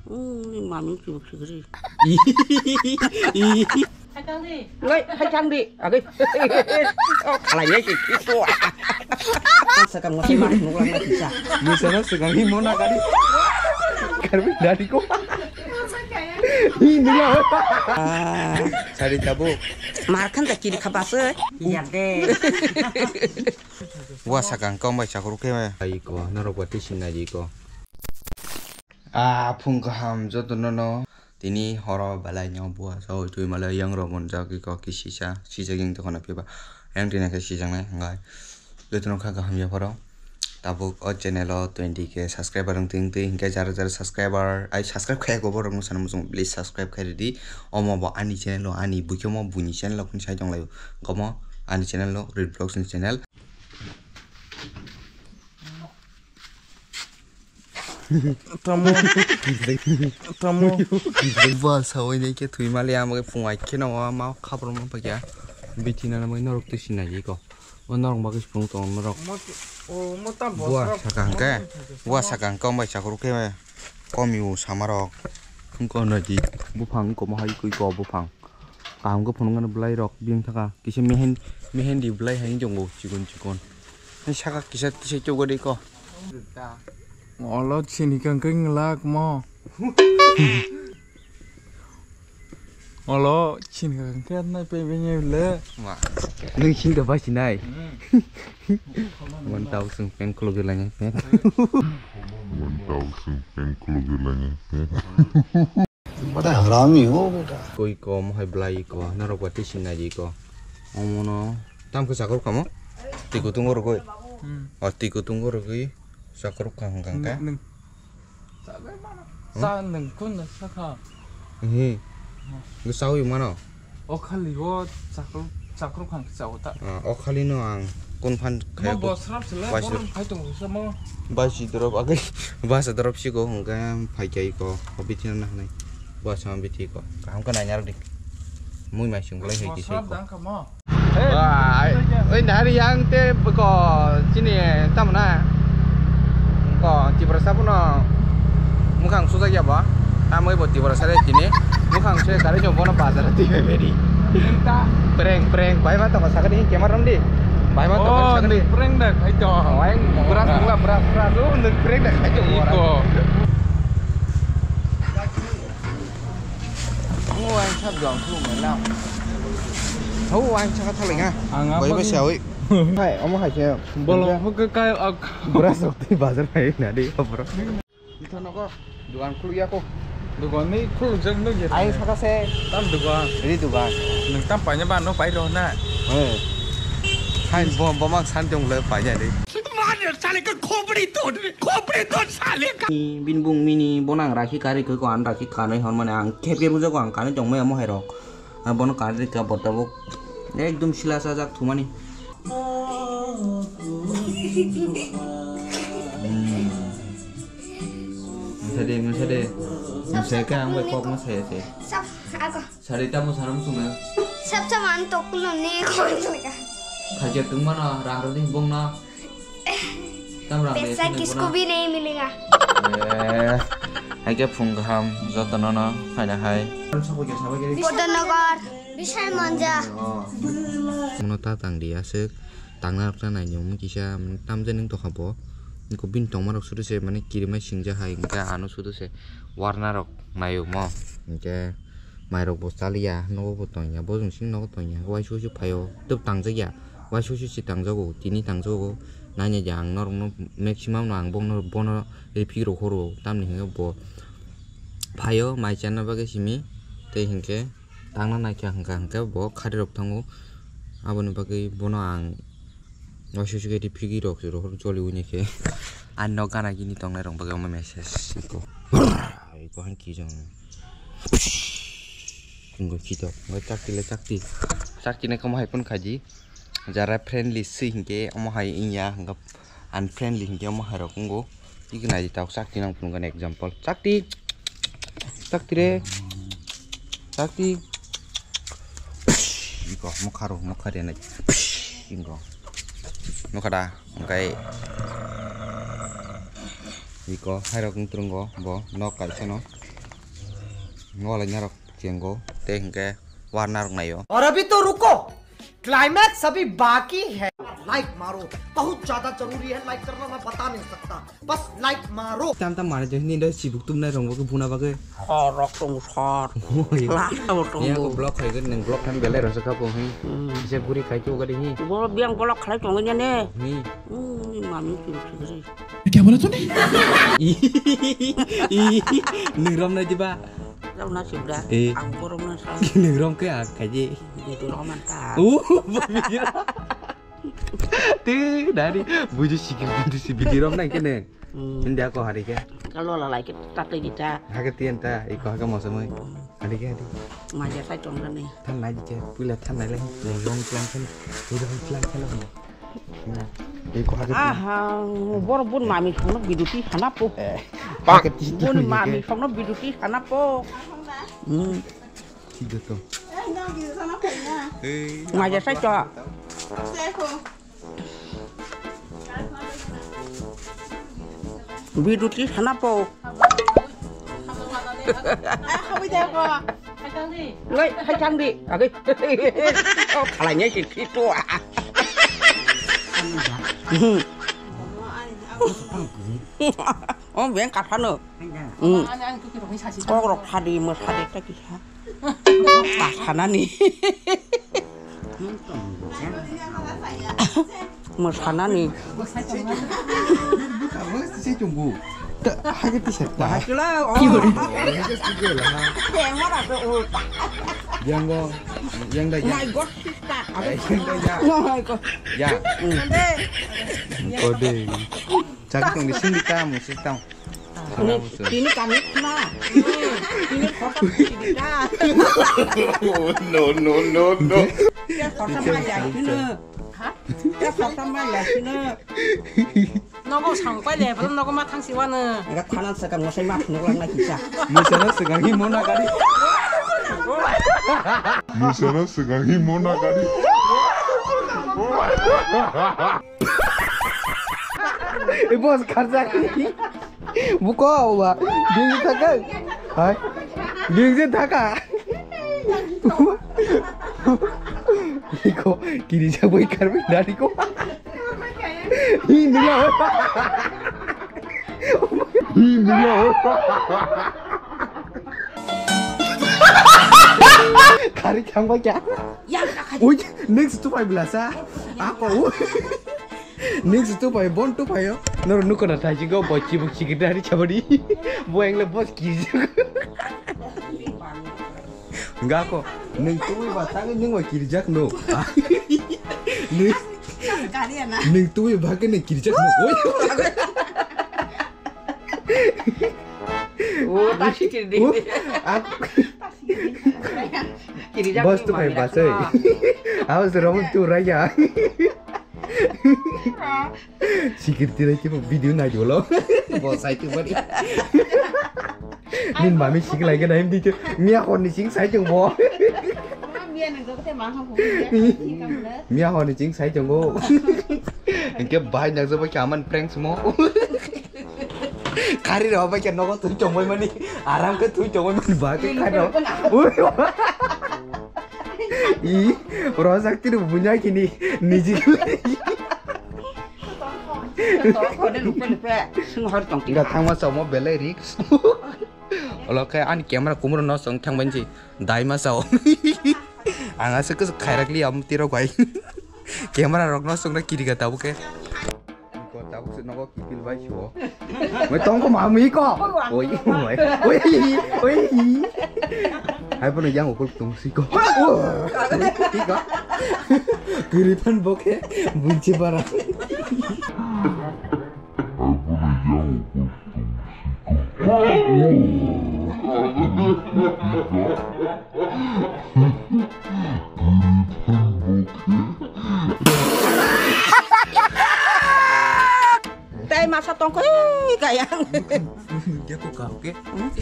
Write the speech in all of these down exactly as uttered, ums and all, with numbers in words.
Hmm, mami chibuk chibri. Ngai, hai chang di. Agai. Oh, khalai ngai si. Sakang ngai ma nuklang ngai kisa. Misana sakang hi mona kari. Karbi dari ko. Hi nila. Ah, sari tabu. Markhan ta kiri khabase. Iya de. Wa sakang kong bai chakur ke. Ai ko, norok wa tisin na ji ko. Ah, phung kaham jotono no. Tini horo belai no bua sawi twi male yang rok monjak iko kisisa sijak yang tokona phiba yang tini khe sijaknai hwnkhai jotono kha kaham yapharo. Tabuk o channel o twenty K subscriber wng twi wng twi hinkhe jara jara subscriber ai subscribe khaya ko borok no sana muchung please subscribe khai ridi. Omo bo ani channel o ani buikhe mo buini channel o khun sai tong laio. Gomo ani channel o Real Vlogs ni channel. Tamo. Tamo. Ba sawi ni ke thui mali am ke phung ai ke no ma khabro ma pakya. Bithi na ma norok te sinai ko. O norok ma ke phung tong norok. Bua sakang ke. Bua sakang ke bai chakur ke. Komi u samarok. Ko no di. Buphang ko ma hai kui ko buphang. Kaham khe phunuknani bwlairok biyang thaka kisa mehen-, mehendi bwlai hai wng tongo chikon chikon. Hai saka kisa kisa chukgwi ko. Olo chini kang khe nglak mo. Olo chini kang khe nai pe bini le. Ma. Nung sing da ba sinai. Hmm. Mon tau sung peng khuluk lai ngai peng. Mon tau sung peng khuluk lai ngai peng. बड़ा हरामी हो बेटा। Koi ko, mohai bwlai ko, norok ba twi sinai di ko. Omono, tam khe chakur kamo? Twi kutung o rwgwi. Hmm. O twi kutung o rwgwi chakur kha hwnkha hwnkhe. Nung, nung. Hmm? Cha nung kun na sakha. Hi. Hmm. Nung chawi mano? O khali o chakruk, chakruk khan kisa o ta. Ah, o khali no ang kun phan. Mo khe bo srap sele, basi bo phai tongo sa mo. Basi drop agwi, basa drop si go hwnkhe phai kai ko, o bithi na nai. Basa bithi ko. Kaham khe nai narwk di. Mui mai sing bolai hai kisa ko. Srap dang kha mo. Wah, oi nari yang te ko chini tamna. Ko Tiprasa puno mukhang sujak ya ba. Tamoi bo Tiprasa re chini. Mukhang se kari jo bono bazar ti be beri. Prank, prank, bai ma tong sakani camera ram di. Bai ma tong sakani. Prank da khai to. Oi, bras bula bras bras. Oh, prank da khai to. Iko. Mo ang sab jong khulum na. Ho ang saka thalai nga. Ang apa bai bai ni? Sawi. Hai, omo hai se. Bolong ho ke kai ak. Bura sok tei bazar hai na de, bro. Ito noko dukan khuluk ya ko. Dukan ni khuluk jang no ya. Ai saka se. Tam dukan. Ini dukan. Nang tam panya ba no pai ro na. Eh. Hai bom bom ang san jong le panya de. मार साले का खोपड़ी तोड़, खोपड़ी तोड़ साले का। Bini bung mini bono ang rakhi kari khe ko ang rakhi kanwi hwn mani ang khep khep bujak ang kanwi tong maya mohai rok. Ang bono kanwi rikha bo tabuk ekdom sila sajak thumani. Hmm. Masa de, masa de. Masa ka ang bai kok masa ya se. Sab, ako. Sari tamo sanam sungna. Sab sama antok kulo ne kon sungka. Khaja tung mana rang rodi bong na. Tam rang de. Pesa sini kisko bhi nahi milega. Eh, hai ke phung kaham jotono no phaina hai. Bodanagar. Bishal Manja. Oh. Muno ta tang di aswk tangna rok ta nai nung kisa tam je nung tokha bo. Ko bin tongma rok sudu se mane kirimai singja hai hingke ano sudu se warna rok naio mo hingke. Mairok bo chaliya, nogo bo tongya, bojong sing nogo tongya, waisa waisa phaio, tub tangjakya, waisa waisa se tangjago, tini tangjago, nanya ja ang norokno maximum no ang bono, bono repeat rok horo, tamni hwnke bo phaio mai channa bagwi simi, tei hwnkhe tangna naikha hwnkha hwnkhe bo khari rok thango, aboni bagwi bono ang waisa waisa khe repeat rok rohor joliui naikhe, ani nok gana gini tongnai rok bagwi omo message iko. Iko hwn ki jong. Wngkha khitok, wngkha chakti le chakti. Chakti nai kamo hai phone khaidi. Jara friendly se hinkhe omo hai wngya, hwnkha unfriendly hinkhe omo hai rok wngo. Iko naidi tok chakti nang phunukgani example. Chakti. Chakti re. Chakti. Iko mokha ro, mokha re nai. Iko. Nokha da, hwnkhe. Iko hai rok wng twrwngo bo nok kaisa no. Ngolai narok chengo, tei hingke war narok naio. और अभी तो रुको, क्लाइमैक्स अभी बाकी है। लाइक मारो, बहुत ज्यादा जरूरी है, लाइक करना मैं बता नहीं सकता, बस लाइक मारो। Tam tam mane jeng ni do sibuk tum nai rong bo buna bagwi. Horok tong sor. Oi. Lak bo tong. Yang ko blog khai gani, nang blog khan belai rasa ka bo hin. Hmm. Bisa guri khai tu gari hin. Bo biang blog khlai tong ne ne. Hin. Hmm, mami tu sugri. Kya bola tune? Nung rom na jiba. Lau na sibra. Eh. Ang borom na sa. Nung rom ke ak kaji. Di tu rom an ta. Uh, bira. Te dari buju sikir buju si bidi rom na kene. Hmm. India ko hari ke. Kalau lalai ke tak lagi ta. Hake tien ta, iko hake mosomoi. Hari ke hari. Maja sai tong ni. Than nai je, puila than nai le. Nung rom plan kan. Puila rom plan kan. Aha, bor bun mami songno biduti sana po. Eh, bun mami songno biduti sana po. Hmm. Tidak tuh. Ngajar saya cok. Biduti sana po. Ngai, hai chang di. Agi. Oh, khalanya si khitu. Oh, beng kathano. Hmm. Kok rok thadi, mo thadi ta kisa. Kasanani. Mwsanani. Bwkha bo se chumbu. Hage tisa ta. Bahai chula, oh. Camera se ulta. Yang go, yang da yang. My God, sister. Yang da yang. Oh my God. Ya. Kode. Chak tong di sini ta, mo sister. Tini kami kena. Tini kotor sini dah. No, no, no, no. Ya kotor mah ya sini. Hah? Ya kotor mah ya sini. Nogo sangpai le, belum nogo ma thang siwano. Enggak kanan sekam ngosai ma phunuk lang na kisa. Musana segang hi mona kari. Musana segang hi mona kari. Eh, boss, kharjak. Buko, ba. Bing thaka. Hai. Bing je thaka. Iko, kiri jagoi karbi dari ko. Hi, nila. Hi, nila. Kari thangba kya? Ui, next tu pai belasa. Ako. Next tu pai, bon tu pai yo. Nor nuko na thai jigo, bo chibuk chigit dari chabadi. Bo engle boss ki. Enggak kok. Neng tuwi ba tangin neng wa kirjak no. Neng, neng tuwi ba ke neng kirjak no. Oi. Oh, tak sikir di. Oh, ak- Kiri jak bos tu pai bas oi. Awas romon tu raya. Sikir tirai ke video nai dolo. Bos ai tu bari. Nin mami sik lai ke naim di tu. Mia hon ni sing sai tu bo. Mia hon ni sing sai tu bo. Engke bai nang jabo kya man prank sumo. Kari rok bai khe nogo thui chongbai mani, aram khe thui chongbai mani ba khe kari rok. Ui. I, rojak tini bunya kini niji. Ga thangma chamo belai risk. Olo khe ani camera kumro no song thangbai si dai ma sao. Ang asa khe khairak li am tiro bai. Camera rok no song na kiri ga tabuk khe. Ko tabuk se nogo kipil bai suo. Mai tong ko mami ko. Oi, oi, oi, oi. Hai pono yang ukul tung si ko. Oi, ko. Kiripan boke bunchi bara. Hai pono yang ukul tung si ko. Tei masa tongkho, ih, kaya. Dia ko ka, oke? Hmm?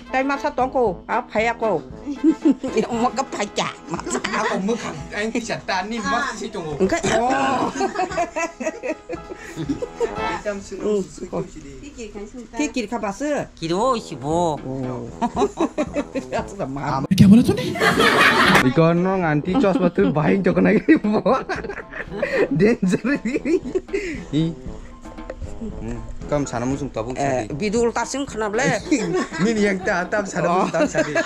Tei masa tongkho, a phaya ko. Mo ka phacha. Ako mukhang, ang kisa tani mas si tongo. Engke, oh. Ki kirkha basu? Kiro si bo. Kya bola tune? Ikon no nganti chosma tu bahing chokna bo. Danger. Kam sana musung tabuk sadi. Bidul tasing khana ble. Min yang ta tam sana musung tam sadi.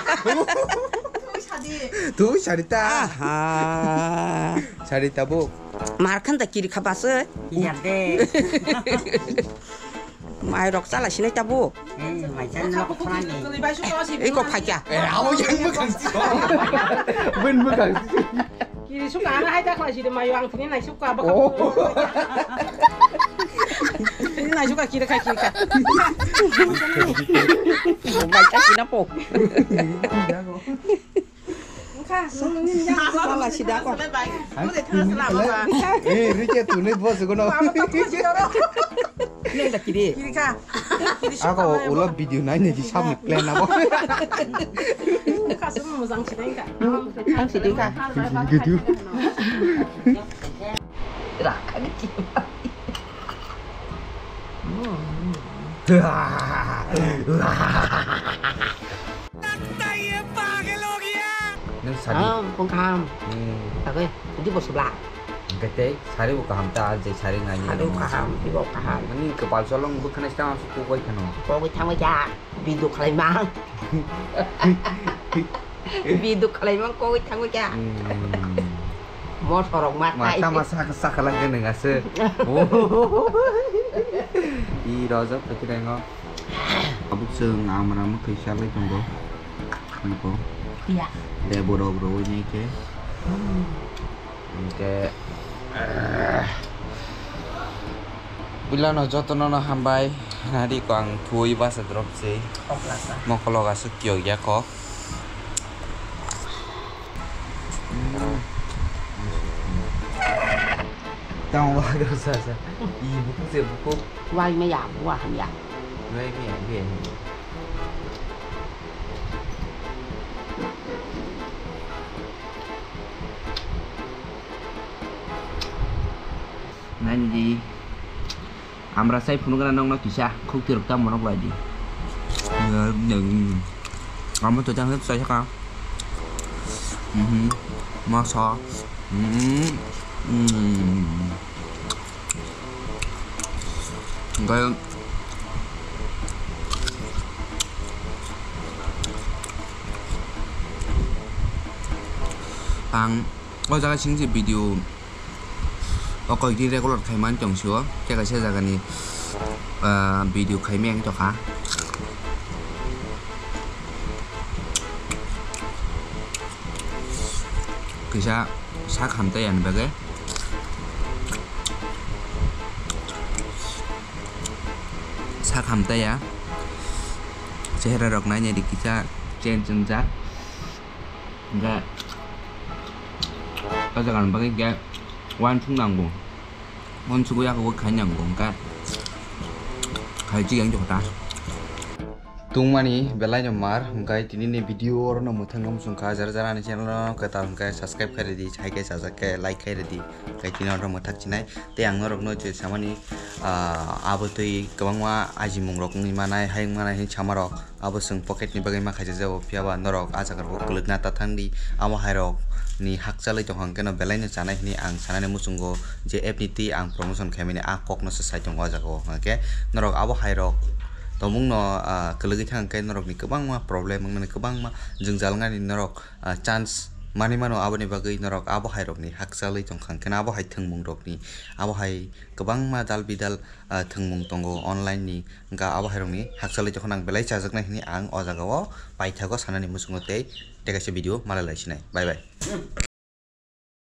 Tu sadi ta. Aha. Sadi tabuk. Mar khan da kiri kha basu. Iya de. Mai rok chala sinai tabuk. Eh, mai chan lok khani. Iko phakya. Eh, abo yang bwkhang si. Bun bwkhang si. Kiri suka ana hai ta khlai sidi mayo ang tini nai suka baka. Oh. Tini nai suka kiri kha kiri kha. Mai cha sina po. Engkha, nung nini yang. Salah sida ko. Eh, rike tu ni bos ko no. Nung da kiri. Kiri kha. Ako ulo video nai ni di sabni plan abo. Kasu mojang sidai kha. Ang sidai kha. Video. Rakha ni. Nung sadi. Ah, bung kaham. Hmm. Agoi, itu bos sebelah. Gete, sari bu kaham ta, je sari ngai. Sari bu kaham, ibu kaham. Ani kepal solong bu kena setengah suku koi keno. Koi tangoi ja, bidu kalai mang. Bidu kalai mang koi tangoi ja. Hmm. Mosorok ma tai. Mata masa sakala gwneng ase. I rojak phakirengo. Abuk chwng amra mwkhwi chalai tongo. Nukho. Iya. De borok rowoi nai khe. Hwnkhe, eh, puilano jotono no hambai. Nari ko ang thuwi basa drop se. Mokolok aswk kiyok ya kok. Tamo bagro sasa. I bukuk se bukuk. Wai me ya, wa ham ya. Wai me ya, me ya. Nani di. Amra sai phunukna nokno kisa khukti rok tamo nok bai di. Amo to jang sai saka. Mhm. Masa. Mhm. Mhm. Enggak. Ang o jaga sing je video. O koi din regular khai man tong sio, tei kaisa jagani, ah, video khai meng tokha. Kisa sak hamtai ani bagwi. Sak hamtai ya. Chehra rok nainai di kisa change wngjak. Hingke o jaga ni bagwi hingke uansuk nango, uansuk ya khe khai nango hingke khai chiyang jokta. Tungmani belai no mar hingke tini ni video oro no mwthang no muchung kha, jara jara ani channel no kwtal hingke subscribe khai rwdi, hai khe sajak khe like khai rwdi, hingke tini oro mwthak chinai. Tei ang norokno je samani, ah, abo twi kwbangma ajimung rok wngwi manai, hai wngmanai hinwi sama rok, abo chwng pocket ni bagwi ma khaijak jago, phiya ba norok ah jaga rok kwlwkna ta thang di, amo hai rok ni hakchalwi tongkha hwnkhe no belai no chanai hinwi ang sanani muchungo, je app ni twi ang promotion khaimani ah kok no se sai tongo ah jaga o, hwnkhe norok abo hai rok tongmung no, ah, kwlwgwi thang khe norok ni kwbangma problem wngnani, kwbangma jwngjal wngnani norok ah, chance manwi mano, aboni bagwi norok abo hai rokni hakchalwi tongkha, hwnkhe abo hai thwngmung rokni, abo hai kwbangma dal bidal, ah, thwngmung tongo online ni, hwnkha abo hai rokni hakchalwi tongkha, ang belai chajaknai hinwi ang o jaga o paithago sanani muchungo tei tei kaisa video malai lai sinai. Bye bye.